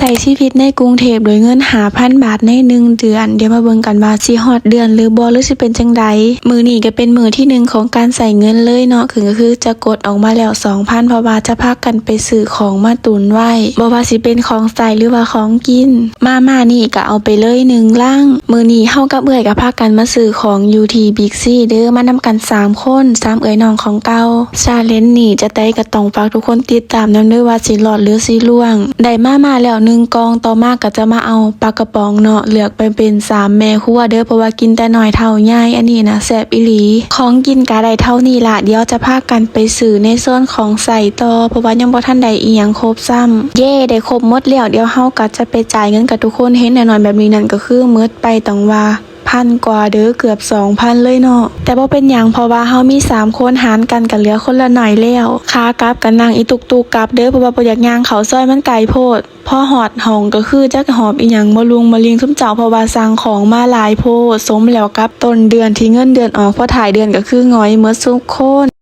ໃຊ້ຊີວິດໃນກຸງເທບໂດຍເງິນຫ້າພັນບາດໃນໜຶ່ງເດືອນ. ດຽວມາເບິ່ງກັນວ່າຊິຮອດເດືອນຫຼືບໍ່ ຫຼືຊິເປັນຈັ່ງໃດ. ມື້ນີ້ກໍເປັນມື້ທີໜຶ່ງຂອງການໃຊ້ເງິນເລີຍເນາະ, ກໍຄືຈະກົດອອກມາແລ້ວສອງພັນ ເພາະວ່າຈະພາກັນໄປຊື້ຂອງມາຕຸນໄວ້, ບໍ່ວ່າຊິເປັນຂອງໃຊ້ ຫຼືວ່າຂອງກິນ. ມາມ່ານີ້ກໍເອົາໄປເລີຍໜຶ່ງລັງ. ມື້ນີ້ເຮົາກັບເອື້ອຍກໍພາກັນມາຊື້ຂອງຢູ່ທີ່ Big C ເດີ້, ມານຳກັນສາມຄົນ, ສາມເອື້ອຍນ້ອງຂອງເກົ່າ. ຊາເລນນີ້ຈະໄດ້ກໍຕ້ອງຝາກທຸກຄົນຕິດຕາມນຳເດີ້ ວ່າຊິລອດ ຫຼືຊິລ່ວງ. ໄດ້ມາມ່າແລ້ວໜຶ່ງກ່ອງ, ຕໍ່ມາກໍຈະມາເອົາປາກະປ໋ອງເນາະ, ເລືອກໄປເປັນສາມແມ່ຄົວເດີ້ ເພາະວ່າກິນແຕ່ນ້ອຍເຖົ້າໃຫຍ່. ອັນນີ້ນະແຊບອີ່ຫຼີ. ຂອງກິນກໍໄດ້ເທົ່ານີ້ລະ, ດຽວຈະພາກັນໄປຊື້ໃນໂຊນຂອງໃຊ້ຕໍ່ ເພາະວ່າຍັງບໍ່ທັນໄດ້ອີ່ຫຍັງຄົບຊ້ຳ. ເຢ້ ໄດ້ຄົບໝົດແລ້ວ, ດຽວເຮົາກໍຈະໄປຈ່າຍເງິນກັບທຸກຄົນ. ເຫັນນ້ອຍໆແບບນີ້ນັ້ນ ກໍຄືໝົດໄປຕ້ອງວ່າ ພັນກວ່າເດີ້, ເກືອບສອງພັນເລີຍເນາະ. ແຕ່ບໍ່ເປັນຫຍັງ ເພາະວ່າເຮົາມີສາມຄົນ ຫານກັນກໍເຫຼືອຄົນລະໜ້ອຍແລ້ວ. ຂາກັບກໍນັ່ງອີ່ຕຸກໆກັບເດີ້ ເພາະວ່າບໍ່ຢາກຍ່າງເຂົ້າຊອຍ ມັນໄກໂພດ. ພໍຮອດຫ້ອງກໍຄືຈັກຫອບອີ່ຫຍັງມາລຸງມາລິງຊຸມເຈົ້າ ເພາະວ່າສັ່ງຂອງມາຫຼາຍໂພດ. ສົມແລ້ວກັບຕົ້ນເດືອນທີ່ເງິນເດືອນອອກ, ພໍທ້າຍເດືອນກໍຄືຫງອຍໝົດທຸກຄົນ.